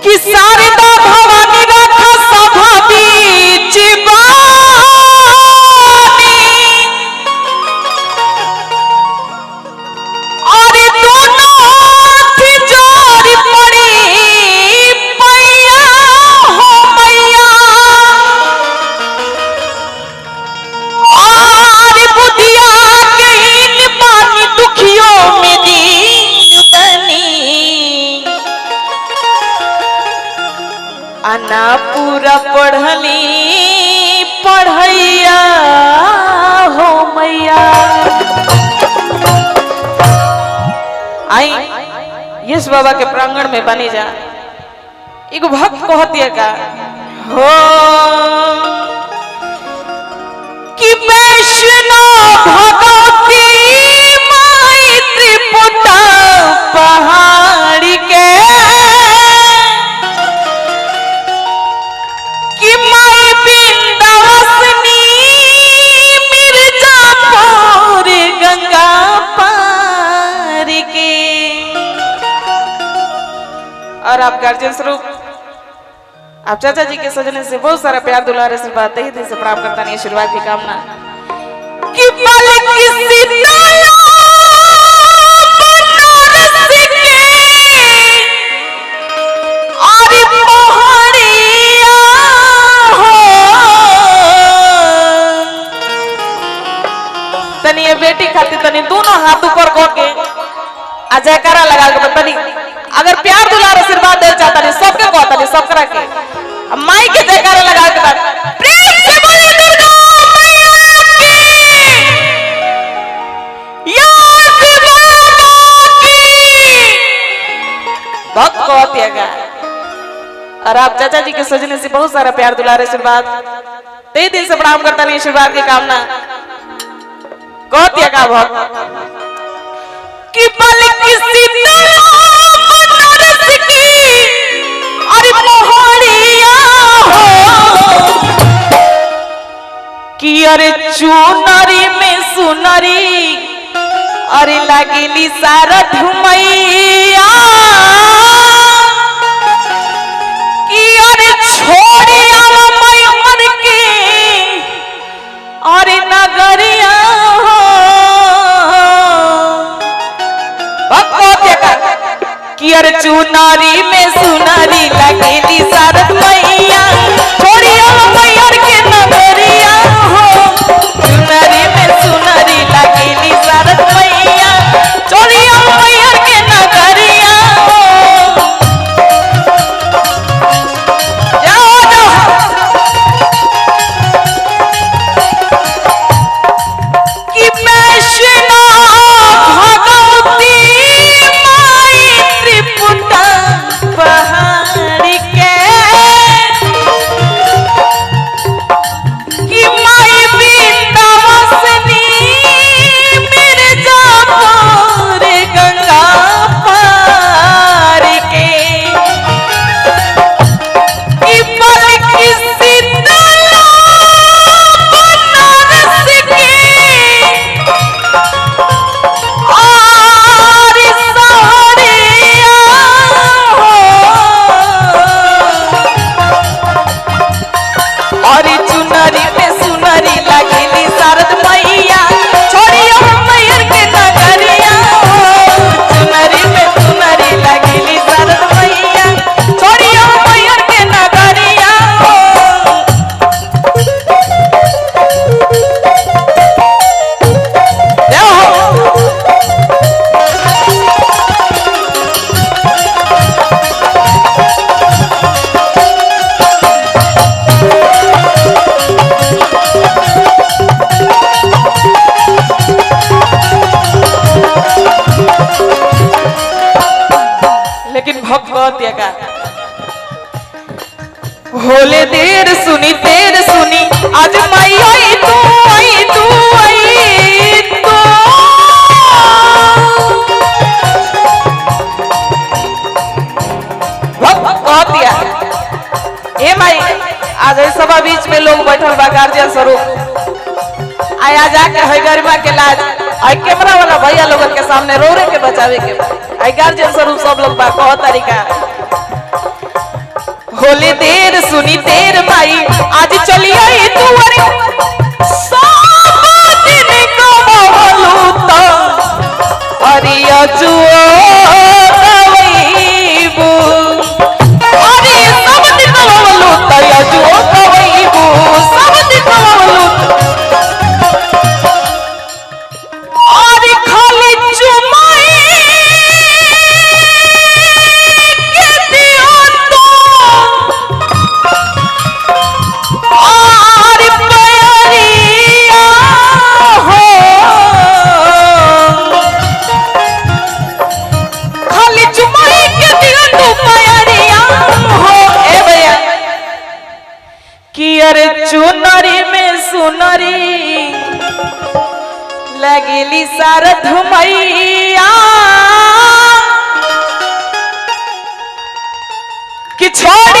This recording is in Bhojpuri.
कि शारदा भवानी राखा सभा बीच बानी और दोनों हाथ जोड़ पड़ी पैया हो मैया और बुधिया के इन पानी दुखियों में दीन बनी आना पूरा पढ़ली पढ़ैया हो मैया। आई यश बाबा के प्रांगण में बनी जा एगो भक्त कहतिया का हो कि वैष्णो भगवती माई त्रिपुटा पहाड़ी के कि माई बिंदावसनी मिर्जापुर गंगा पार के। और आप गार्जियन स्वरूप आप चाचा जी के सजने से बहुत सारा प्यार दुलार आशीर्वाद तही दिल से प्राप्त करता नहीं आशीर्वाद की कामना कि पल किसी बनारस के और पहाड़िया हो तनी ये बेटी खातिर तनी दोनों हाथ ऊपर कर के आ जयकारा लगा के तनी अगर प्यार दुलार आशीर्वाद दे चाहता नहीं सबके कहता नहीं सब करा के आ माई के जयकारा लगा के बात प्रेम से बोले दुर्गा मैया की या बाबा की भक्त कहती है और आप चाचा जी के सजने से बहुत सारा प्यार दुलार आशीर्वाद ते दिल से प्रणाम करता नहीं आशीर्वाद की कामना कहती का भक्त कि पल किसी बनारस की अरे मोहरिया हो कि अरे चुनरी में सुनरी अरे लगली सारथ मैया कि अरे छोड़िया मयूर के अरे नगरिया हो। कि अरे चुनारी में सुनारी लगेली सारद मैया छोड़िया मैयर के नगरिया हो। चुनारी में सुनारी लगेली सारद मैया छोड़िया मैयर के नगरिया हो। जाओ जाओ कि वैष्णो भगवती माई त्रिपुटा पहाड़ के कि माई बिंदावसनी मिर्जापुर गंगा पार के कि पल किसी बनारस के और सहरिया हो। और चुनरी में सुनरी लगेली शारद मैया छोड़िया मैयर के नगरिया हो। चुनरी में सुनरी लगेली शारद मैया छोड़िया मैयर के नगरिया हो। जय हो। लेकिन भक्त बहुत का होले देर सुनी तेर सुनी आज माई आई तू आई तू आई तू। भक्त बहुत ए माई आज ऐ सभा बीच में लोग बैठल बा गार्जियन स्वरूप आया जाके है गरिमा के लाज आई कैमरा वाला भैया लोगन के सामने रोरे के बचावे के बा। आई गार्जियन स्वरूप सब लोग बा कह तरीका होली देर सुनी देर माई आज चली आई दुआरे सब दिन कमलू त अरिया जुओ गवैबू अरे सब दिन कमलू त अजुओ गवैबू सब दिन कमलू अरे खाली चुमाई के दियो तो और प्यारिया हो खाली चुमाई के दियो तू प्यारिया हो। ए भैया कि अरे चुनरी में सुनरी लगेली सारथ मैया कि छोड़